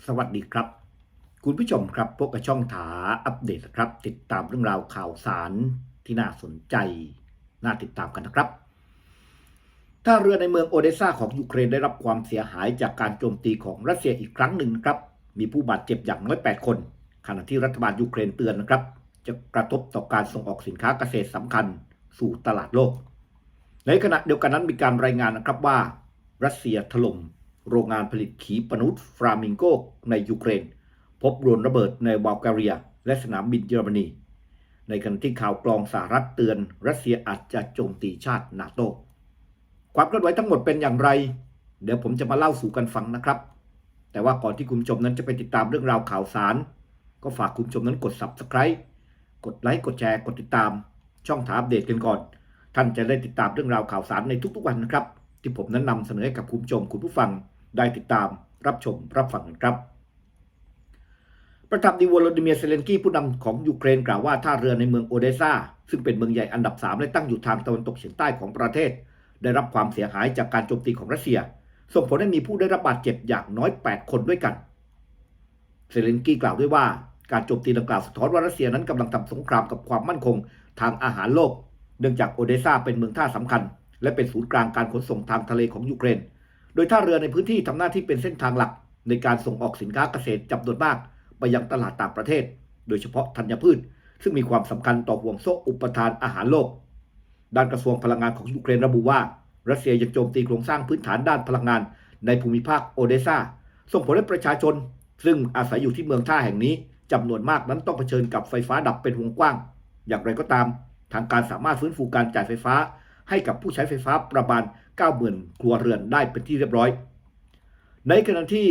สวัสดีครับ คุณผู้ชมครับ พบกับช่องถาอัปเดตนะครับ ติดตามเรื่องราวข่าวสารที่น่าสนใจ น่าติดตามกันนะครับ ท่าเรือในเมืองโอเดซาของยูเครนได้รับความเสียหายจากการโจมตีของรัสเซียอีกครั้งหนึ่งนะครับ มีผู้บาดเจ็บอย่างน้อยแปดคน ขณะที่รัฐบาลยูเครนเตือนนะครับ จะกระทบต่อการส่งออกสินค้าเกษตรสำคัญสู่ตลาดโลก ในขณะเดียวกันนั้นมีการรายงานนะครับว่า รัสเซียถล่มโรงงานผลิตขีปนาวุธฟลามิงโกในยูเครน พบโดรนระเบิดในบัลแกเรีย และสนามบินเยอรมนี ในขณะที่ข่าวกรองสหรัฐเตือนรัสเซียอาจจะโจมตีชาตินาโต ความเคลื่อนไหวทั้งหมดเป็นอย่างไร เดี๋ยวผมจะมาเล่าสู่กันฟังนะครับ แต่ว่าก่อนที่คุณผู้ชมนั้นจะไปติดตามเรื่องราวข่าวสาร ก็ฝากคุณผู้ชมนั้นกด Subscribe กดไลค์ กดแชร์ กดติดตามช่องถาอัปเดตกันก่อน ท่านจะได้ติดตามเรื่องราวข่าวสารในทุกๆวันนะครับ ที่ผมนั้นนำเสนอให้กับคุณผู้ชม คุณผู้ฟังได้ติดตามรับชมรับฟังกันครับ ประธานาธิบดีโวโลดิเมียร์ เซเลนสกี้ ผู้นำของยูเครนกล่าวว่าท่าเรือในเมืองโอเดซา ซึ่งเป็นเมืองใหญ่อันดับสามและตั้งอยู่ทางตะวันตกเฉียงใต้ของประเทศ ได้รับความเสียหายจากการโจมตีของรัสเซีย ส่งผลให้มีผู้ได้รับบาดเจ็บอย่างน้อยแปดคนด้วยกัน เซเลนสกี้กล่าวด้วยว่า การโจมตีดังกล่าวสะท้อนว่ารัสเซียนั้นกำลังทำสงครามกับความมั่นคงทางอาหารโลก เนื่องจากโอเดซาเป็นเมืองท่าสำคัญ และเป็นศูนย์กลางการขนส่งทางทะเลของยูเครน โดยท่าเรือในพื้นที่ทำหน้าที่เป็นเส้นทางหลักในการส่งออกสินค้าเกษตรจำนวนมากไปยังตลาดต่างประเทศ โดยเฉพาะธัญพืช ซึ่งมีความสำคัญต่อห่วงโซ่อุปทานอาหารโลก ด้านกระทรวงพลังงานของยูเครนระบุว่า รัสเซียยังโจมตีโครงสร้างพื้นฐานด้านพลังงานในภูมิภาคโอเดซา ส่งผลให้ประชาชนซึ่งอาศัยอยู่ที่เมืองท่าแห่งนี้จำนวนมากนั้นต้องเผชิญกับไฟฟ้าดับเป็นวงกว้าง อย่างไรก็ตาม ทางการสามารถฟื้นฟูการจ่ายไฟฟ้าให้กับผู้ใช้ไฟฟ้าประมาณเก้าหมื่นครัวเรือนได้เป็นที่เรียบร้อย ในขณะที่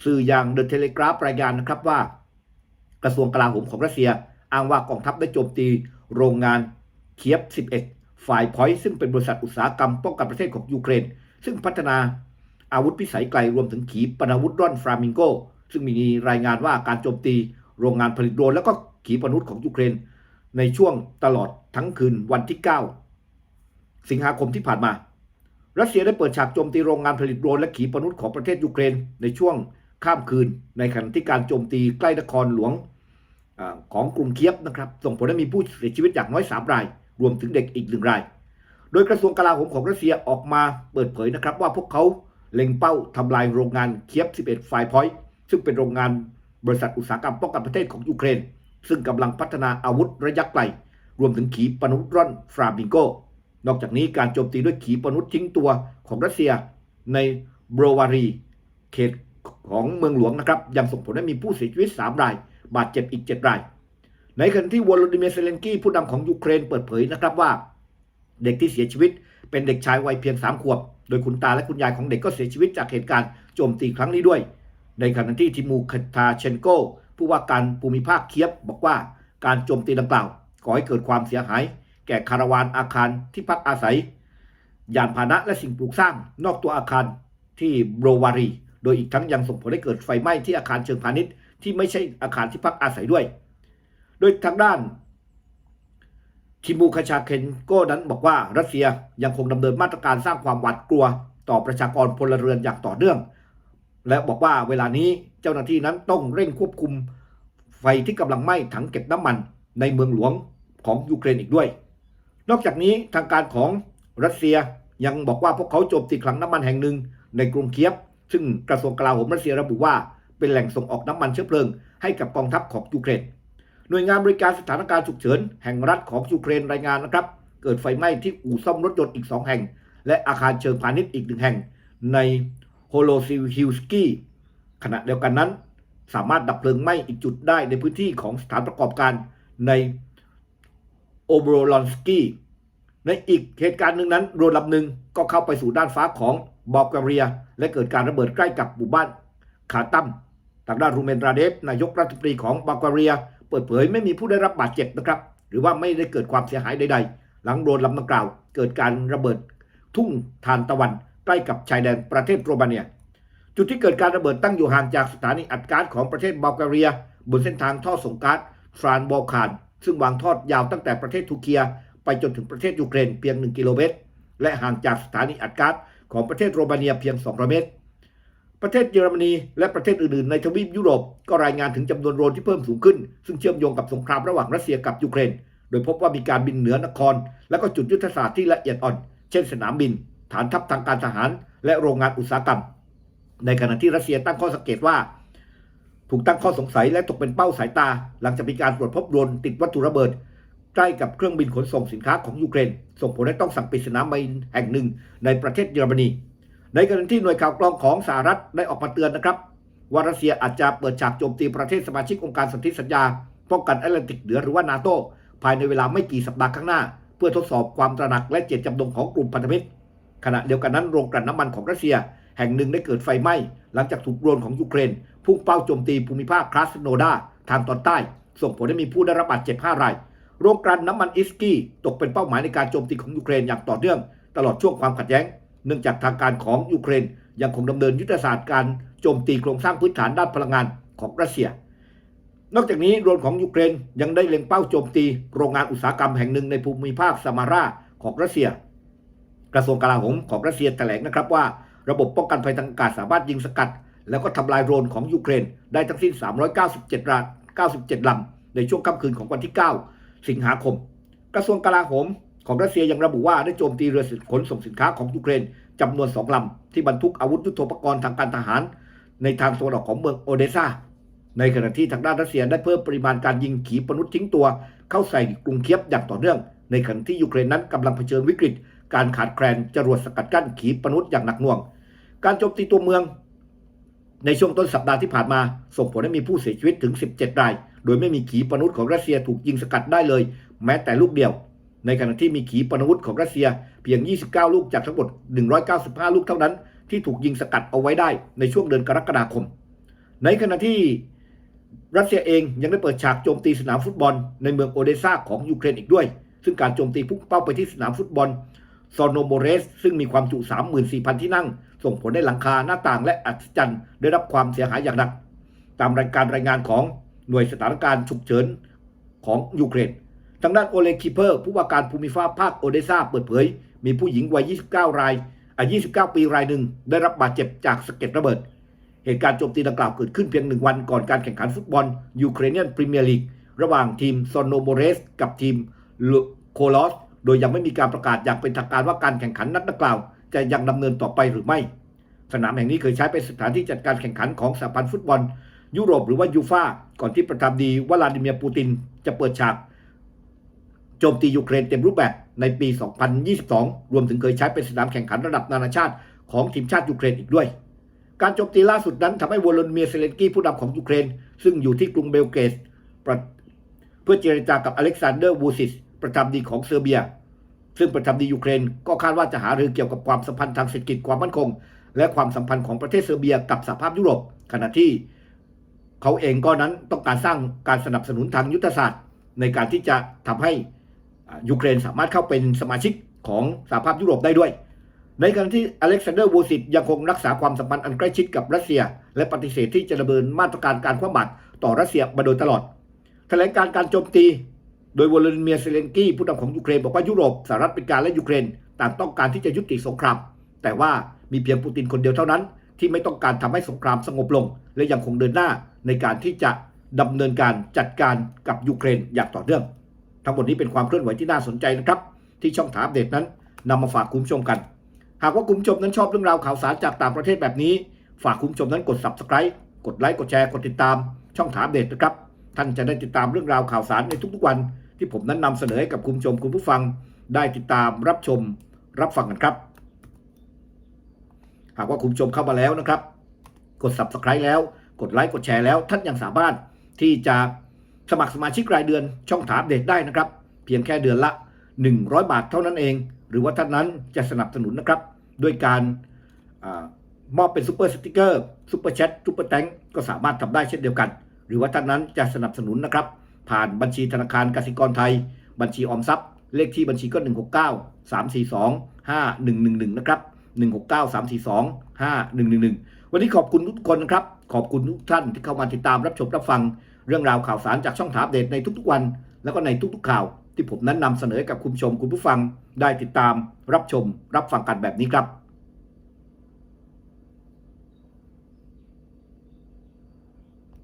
สื่ออย่าง The Telegraph รายงานนะครับว่า กระทรวงกลาโหมของรัสเซียอ้างว่ากองทัพได้โจมตีโรงงาน Kyiv สิบเอ็ด Fire Point ซึ่งเป็นบริษัทอุตสาหกรรมป้องกันประเทศของยูเครน ซึ่งพัฒนาอาวุธพิสัยไกลรวมถึงขีปนาวุธดรอนฟลามิงโก ซึ่งมีรายงานว่าการโจมตีโรงงานผลิตโดรนและก็ขีปนาวุธของยูเครน ในช่วงตลอดทั้งคืนวันที่เก้าสิงหาคมที่ผ่านมา รัสเซียได้เปิดฉากโจมตีโรงงานผลิตโดรนและขีปนาวุธของประเทศยูเครนในช่วงค่ำคืน ในขณะที่การโจมตีใกล้นครหลวง อา ของกรุงเคียฟนะครับ ส่งผลให้มีผู้เสียชีวิตอย่างน้อยสามราย รวมถึงเด็กอีกหนึ่งราย โดยกระทรวงกลาโหมของรัสเซียออกมาเปิดเผยนะครับว่าพวกเขาเล็งเป้าทำลายโรงงาน Kyiv สิบเอ็ด Fire Point ซึ่งเป็นโรงงานบริษัทอุตสาหกรรมป้องกันประเทศของยูเครน ซึ่งกำลังพัฒนาอาวุธระยะไกล รวมถึงขีปนาวุธดรอนฟลามิงโก นอกจากนี้การโจมตีด้วยขีปนาวุธทิ้งตัวของรัสเซียใน Brovary เขตของเมืองหลวงนะครับ ยังส่งผลให้มีผู้เสียชีวิตสามราย บาดเจ็บอีกเจ็ดราย ในขณะที่โวโลดิเมียร์ เซเลนสกี้ ผู้นำของยูเครนเปิดเผยนะครับว่า เด็กที่เสียชีวิตเป็นเด็กชายวัยเพียงสามขวบ โดยคุณตาและคุณยายของเด็กก็เสียชีวิตจากเหตุการณ์โจมตีครั้งนี้ด้วย ในขณะที่ ทิมู คาทาเชนโก ผู้ว่าการภูมิภาคเคียฟบอกว่าการโจมตีดังกล่าวก่อให้เกิดความเสียหายแก่คาราวานอาคารที่พักอาศัย ยานพาหนะและสิ่งปลูกสร้างนอกตัวอาคารที่ Brovary โดยอีกทั้งยังส่งผลให้เกิดไฟไหม้ที่อาคารเชิงพาณิชย์ที่ไม่ใช่อาคารที่พักอาศัยด้วย โดยทางด้าน ทิมู คาชาเคนโก นั้นบอกว่ารัสเซียยังคงดำเนินมาตรการสร้างความหวาดกลัวต่อประชากรพลเรือนอย่างต่อเนื่อง และบอกว่าเวลานี้เจ้าหน้าที่นั้นต้องเร่งควบคุมไฟที่กำลังไหม้ถังเก็บน้ำมันในเมืองหลวงของยูเครนอีกด้วย นอกจากนี้ทางการของรัสเซียยังบอกว่าพวกเขาโจมตีคลังน้ำมันแห่งหนึ่งในกรุงเคียฟ ซึ่งกระทรวงกลาโหมรัสเซียระบุว่าเป็นแหล่งส่งออกน้ำมันเชื้อเพลิงให้กับกองทัพของยูเครน หน่วยงานบริการสถานการณ์ฉุกเฉินแห่งรัฐของยูเครนรายงานนะครับ เกิดไฟไหม้ที่อู่ซ่อมรถยนต์อีกสองแห่ง และอาคารเชิงพาณิชย์อีกหนึ่งแห่งใน โฮโลซิลฮิลสกี้ ขณะเดียวกันนั้น สามารถดับเพลิงไหม้อีกจุดได้ในพื้นที่ของสถานประกอบการใน โอโบรลอนสกี้ ในอีกเหตุการณ์หนึ่งนั้น โดรนลำหนึ่งก็เข้าไปสู่น่านฟ้าของบัลแกเรีย และเกิดการระเบิดใกล้กับหมู่บ้านคาตัม ทางด้าน รูเมน ราเดฟ นายกรัฐมนตรีของบัลแกเรีย เปิดเผยไม่มีผู้ได้รับบาดเจ็บนะครับ หรือว่าไม่ได้เกิดความเสียหายใดๆ หลังโดรนลำดังกล่าวเกิดการระเบิดทุ่งทานตะวัน ใกล้กับชายแดนประเทศโรมาเนีย จุดที่เกิดการระเบิดตั้งอยู่ห่างจากสถานีอัดก๊าซของประเทศบัลแกเรีย บนเส้นทางท่อส่งก๊าซ Trans-Balkan ซึ่งวางทอดยาวตั้งแต่ประเทศเทอร์เกียไปจนถึงประเทศยูเครนเพียงหนึ่งกิโลเมตร และห่างจากสถานีอัดก๊าซของประเทศโรมาเนียเพียงสองร้อยเมตร ປະເທດເຢຍລະມະນີ ແລະ ປະເທດອື່ນໆໃນທະວີບຢູໂຣບ ກໍລາຍງານເຖິງຈຳນວນໂດຣນທີ່ເພີ່ມສູງຂຶ້ນ ຊຶ່ງເຊື່ອມໂຍງກັບສົງຄາມລະຫວ່າງຣັດເຊຍກັບຢູເຄຣນ, ໂດຍພົບວ່າມີການບິນເໜືອນະຄອນ ແລະ ກໍຈຸດຍຸດທະສາດທີ່ລະອຽດອ່ອນ ເຊັ່ນ ສະໜາມບິນ, ຖານທັບທາງການທະຫານ ແລະ ໂຮງງານອຸດສາຫະກຳ. ໃນຂະນະທີ່ຣັດເຊຍຕັ້ງຂໍ້ສັງເກດວ່າ ຖືກຕັ້ງຂໍ້ສົງໄສ ແລະ ຕົກເປັນເປົ້າສາຍຕາ ຫຼັງຈາກມີການກວດພົບໂດຣນຕິດວັດຖຸລະເບີດ ໃກ້ກັບເຄື່ອງບິນຂົນສົ່ງສິນຄ້າຂອງຢູເຄຣນ, ສົ່ງຜົນໃຫ້ຕ້ອງສັ່ງປິດສະໜາມບິນແຫ່ງໜຶ່ງໃນປະເທດເຢຍລະມະນີ. ໃນຂະນະທີ່ໜ່ວຍຂ່າວກອງຂອງສະຫະລັດໄດ້ອອກມາເຕືອນນະຄັບ ວ່າຣັດເຊຍອາດຈະເປີດສະໜາມໂຈມຕີປະເທດສະມາຊິກອົງການສົນທິສັນຍາປ້ອງກັນແອດແລນຕິກເໜືອ ຫຼືວ່າ ນາໂຕ ພາຍໃນເວລາໄມ່ກີ່ສັບດາຂ້າງໜ້າ ເພື່ອທົດສອບຄວາມຕະໜັກ ແລະ ເຈດຈຳນົງຂອງກຸ່ມພັນທະມິດ. ຂະນະດຽວກັນນັ້ນ ໂຮງກັ່ນນ້ຳມັນຂອງຣັດເຊຍແຫ່ງໜຶ່ງໄດ້ເກີດໄຟໄໝ້ ຫຼັງຈາກຖືກໂດຣນຂອງຢູເຄຣນພຸ່ງເປົ້າໂຈມຕີພູມິພາກ Krasnodar ທາງຕອນໃຕ້, ສົ່ງຜົນໃຫ້ມີຜູ້ໄດ້ຮັບບາດເຈັບຫ້າລາຍ. ໂຮງກັ່ນນ້ຳມັນ Izyum ຕົກເປັນເປົ້າໝາຍໃນການໂຈມຕີຂອງຢູເຄຣນຢ່າງຕໍ່ເນື່ອງຕະຫຼອດຊ່ວງຄວາມຂັດແຍ່ງ, ເນື່ອງຈາກທາງການຂອງຢູເຄຣນຍັງຄົງດຳເນີນຍຸດທະສາດການໂຈມຕີໂຄງສ້າງພື້ນຖານດ້ານພະລັງງານຂອງຣັດເຊຍ. ນອກຈາກນີ້ ໂດຣນຂອງຢູເຄຣນຍັງໄດ້ເລັງເປົ້າໂຈມຕີໂຮງງານອຸດສາຫະກຳແຫ່ງໜຶ່ງໃນພູມິພາກ Samara ຂອງຣັດເຊຍ. ກະຊວງກະລາໂຫມຂອງຣັດເຊຍຖະແຫຼງນະຄັບວ່າ ລະບົບປ້ອງກັນໄພທາງອາກາດສາມາດຍິງສະກັດ ແລ້ວກໍທຳລາຍໂດຣນຂອງຢູເຄຣນໄດ້ທັງສິ້ນສາມຮ້ອຍເກົ້າສິບເຈັດລາ ເກົ້າສິບເຈັດລຳ ໃນຊ່ວງຄ່ຳຄືນຂອງວັນທີເກົ້າສິງຫາຄົມ. ກະຊວງກະລາໂຫມຂອງຣັດເຊຍຍັງລະບຸວ່າໄດ້ໂຈມຕີເຮືອຂົນສົ່ງສິນຄ້າຂອງຢູເຄຣນຈຳນວນສອງລຳ ທີ່ບັນທຸກອາວຸດຍຸດໂທປະກອນທາງການທະຫານໃນທາງຕາເວັນອອກຂອງເມືອງໂອເດຊາ. ໃນຂະນະທີ່ທາງດ້ານຣັດເຊຍໄດ້ເພີ່ມປະລິມານການຍິງຂີປະນຸດຖິ້ມຕົວເຂົ້າໃສ່ກຸງຄຽບຢ່າງຕໍ່ເນື່ອງ, ໃນຂະນະທີ່ຢູເຄຣນນັ້ນກຳລັງຜະເຊີນວິກິດການຂາດແຄລນຈະຫຼວດສະກັດກັ້ນຂີປະນຸດຢ່າງໜັກໜ່ວງ. ການໂຈມຕີຕົວເມືອງໃນຊ່ວງຕົ້ນສັບດາທີ່ຜ່ານມາ ສົ່ງຜົນໃຫ້ມີຜູ້ເສຍຊີວິດເຖິງສິບເຈັດລາຍ, ໂດຍໄມ່ມີຂີປະນຸດຂອງຣັດເຊຍຖືກຍິງສະກັດໄດ້ເລີຍແມ້ແຕ່ລູກດຽວ, ໃນຂະນະທີ່ມີຂີປະນາວຸດຂອງຣັດເຊຍພຽງຊາວເກົ້າລູກຈາກທັງໝົດໜຶ່ງຮ້ອຍເກົ້າສິບຫ້າລູກເທົ່ານັ້ນ ທີ່ຖືກຍິງສະກັດເອົາໄວ້ໄດ້ໃນຊ່ວງເດືອນກໍລະກະດາຄົມ. ໃນຂະນະທີ່ຣັດເຊຍເອງຍັງໄດ້ເປີດສະໜາມໂຈມຕີສະໜາມຟຸດບອນໃນເມືອງໂອເດຊາຂອງຢູເຄຣນອີກດ້ວຍ, ຊຶ່ງການໂຈມຕີພຸ່ງເປົ້າໄປທີ່ສະໜາມຟຸດບອນ Chornomorets ຊຶ່ງມີຄວາມຈຸສາມໝື່ນສີ່ພັນທີ່ນັ່ງ, ສົ່ງຜົນໃຫ້ຫຼັງຄາ, ໜ້າຕ່າງ ແລະ ອັດສະຈັນໄດ້ຮັບຄວາມເສຍຫາຍຢ່າງໜັກ, ຕາມການລາຍງານຂອງໜ່ວຍສະຖານະການສຸກເສີນຂອງຢູເຄຣນ. ທາງດ້ານ ໂອເລັກ ຄີເພີ ຜູ້ວ່າການພູມິພາກພາກໂອເດຊາເປີດເຜີຍ ມີຜູ້ຍິງວັຍຊາວເກົ້າລາຍ ອາຍຸຊາວເກົ້າປີລາຍໜຶ່ງໄດ້ຮັບບາດເຈັບຈາກສະເກັດລະເບີດ. ເຫດການໂຈມຕີດັ່ງກ່າວເກີດຂຶ້ນພຽງໜຶ່ງວັນກ່ອນການແຂ່ງຂັນຟຸດບອນ Ukrainian Premier League ລະຫວ່າງທີມ Chornomorets ກັບທີມ Chorlos ໂດຍຍັງໄມ່ມີການປະກາດຢ່າງເປັນທາງການວ່າການແຂ່ງຂັນນັດດັ່ງກ່າວຈະຍັງດຳເນີນຕໍ່ໄປຫຼືໄມ່. ສະໜາມແຫ່ງນີ້ເຄີຍໃຊ້ເປັນສະຖານທີ່ຈັດການແຂ່ງຂັນຂອງສະຫະພັນຟຸດບອນຢູໂຣບ ຫຼືວ່າ ຢູຟາ ກ່ອນທີ່ປະທານາທິບໍດີ ວະລາດີເມຍ ປູຕິນ ຈະເປີດສະໜາມໂຈມຕີຢູເຄຣນເຕັມຮູບແບບໃນປີສອງພັນຊາວສອງ ລວມເຖິງເຄີຍໃຊ້ເປັນສະໜາມແຂ່ງຂັນລະດັບນານາຊາດຂອງທີມຊາດຢູເຄຣນອີກດ້ວຍ. ການໂຈມຕີລ່າສຸດນັ້ນທຳໃຫ້ໂວໂລດີເມຍ ເຊເລັນສກີ ຜູ້ນຳຂອງຢູເຄຣນ ຊຶ່ງຢູ່ທີ່ກຸງເບລເກຣດ ປະ ເພື່ອເຈລະຈາກັບ ອາເລັກຊານເດີ ວຸຊິດ ປະທານາທິບໍດີຂອງເຊີເບຍ, ຊຶ່ງປະທານາທິບໍດີຢູເຄຣນກໍຄາດວ່າຈະຫາລືກ່ຽວກັບຄວາມສຳພັນທາງເສດຖະກິດ, ຄວາມໝັ້ນຄົງ ແລະ ຄວາມສຳພັນຂອງປະເທດເຊີເບຍກັບສະຫະພາບຢູໂຣບ, ຂະນະທີ່ເຂົາເອງກໍນັ້ນຕ້ອງການສ້າງການສະໜັບສະໜູນທາງຍຸດທະສາດໃນການທີ່ຈະທຳໃຫ້ ອ່າ ຢູເຄຣນສາມາດເຂົ້າເປັນສະມາຊິກຂອງສະຫະພາບຢູໂຣບໄດ້ດ້ວຍ. ໃນຂະນະທີ່ ອາເລັກຊານເດີ ວຸຊິດ ຍັງຄົງຮັກສາຄວາມສຳພັນອັນໃກ້ຊິດກັບຣັດເຊຍ ແລະ ປະຕິເສດທີ່ຈະດຳເນີນມາດຕະການການຄວ່ຳບາດຕໍ່ຣັດເຊຍມາໂດຍຕະຫຼອດ. ຖະແຫຼງການການໂຈມຕີໂດຍໂວໂລດີເມຍ ເຊເລັນສກີ ຜູ້ນຳຂອງຢູເຄຣນ ບອກວ່າ ຢູໂຣບ, ສະຫະລັດອາເມລິກາ ແລະ ຢູເຄຣນ ຕ່າງຕ້ອງການທີ່ຈະຍຸຕິສົງຄາມ, ແຕ່ວ່າມີພຽງປູຕິນຄົນດຽວເທົ່ານັ້ນທີ່ໄມ່ຕ້ອງການທຳໃຫ້ສົງຄາມສະຫງົບລົງ ແລະ ຍັງຄົງເດີນໜ້າໃນການທີ່ຈະດຳເນີນການຈັດການກັບຢູເຄຣນຢ່າງຕໍ່ເນື່ອງ. ທັງໝົດນີ້ເປັນຄວາມເຄື່ອນໄຫວທີ່ໜ້າສົນໃຈນະຄັບ ທີ່ຊ່ອງຖາມອັບເດດນັ້ນນຳມາຝາກຄຸນຜູ້ຊົມກັນ. ຫາກວ່າຄຸນຜູ້ຊົມນັ້ນຊອບເລື່ອງລາວຂ່າວສານຈາກຕ່າງປະເທດແບບນີ້, ຝາກຄຸນຜູ້ຊົມນັ້ນກົດ Subscribe ກົດໄລ ກົດແຊ ກົດຕິດຕາມຊ່ອງຖາມອັບເດດນະຄັບ. ທ່ານຈະໄດ້ຕິດຕາມເລື່ອງລາວຂ່າວສານໃນທຸກໆວັນ ທີ່ຜົມນັ້ນນຳສະເໜີໃຫ້ກັບຄຸນຜູ້ຊົມ, ຄຸນຜູ້ຟັງໄດ້ຕິດຕາມຮັບຊົມຮັບຟັງກັນຄັບ. ຫາກວ່າຄຸນຜູ້ຊົມເຂົ້າມາແລ້ວນະຄັບ, ກົດ Subscribe ແລ້ວ, ກົດໄລ ກົດແຊແລ້ວ, ທ່ານຍັງສາມາດທີ່ຈະສະໝັກສະມາຊິກລາຍເດືອນຊ່ອງຖາມອັບເດດໄດ້ນະຄັບ, ພຽງແຄ່ເດືອນລະໜຶ່ງຮ້ອຍບາດເທົ່ານັ້ນເອງ, ຫຼືວ່າທ່ານນັ້ນຈະສະໜັບສະໜູນນະຄັບ ດ້ວຍການ ອາ ມອບເປັນ Super Sticker, Super Chat, Super Thanks ກໍສາມາດທຳໄດ້ເຊັ່ນດຽວກັນ, ຫຼືວ່າທ່ານນັ້ນຈະສະໜັບສະໜູນນະຄັບ ຜ່ານບັນຊີທະນາຄານກະສິກອນໄທ, ບັນຊີອອມຊັບ, ເລກທີບັນຊີກໍ ໜຶ່ງຫົກເກົ້າ ສາມສີ່ສອງ ຫ້າໜຶ່ງໜຶ່ງໜຶ່ງ ນະຄັບ, ໜຶ່ງຫົກເກົ້າ ສາມສີ່ສອງ ຫ້າໜຶ່ງໜຶ່ງໜຶ່ງ. ວັນນີ້ຂອບຄຸນທຸກໆຄົນນະຄັບ, ຂອບຄຸນທຸກທ່ານທີ່ເຂົ້າມາຕິດຕາມຮັບຊົມຮັບຟັງເລື່ອງລາວຂ່າວສານຈາກຊ່ອງຖາມອັບເດດໃນທຸກໆວັນ ແລະ ກໍໃນທຸກໆຂ່າວທີ່ຜົມນັ້ນນຳສະເໜີໃຫ້ກັບຄຸນຜູ້ຊົມ, ຄຸນຜູ້ຟັງໄດ້ຕິດຕາມຮັບຊົມຮັບຟັງກັນແບບນີ້ຄັບ.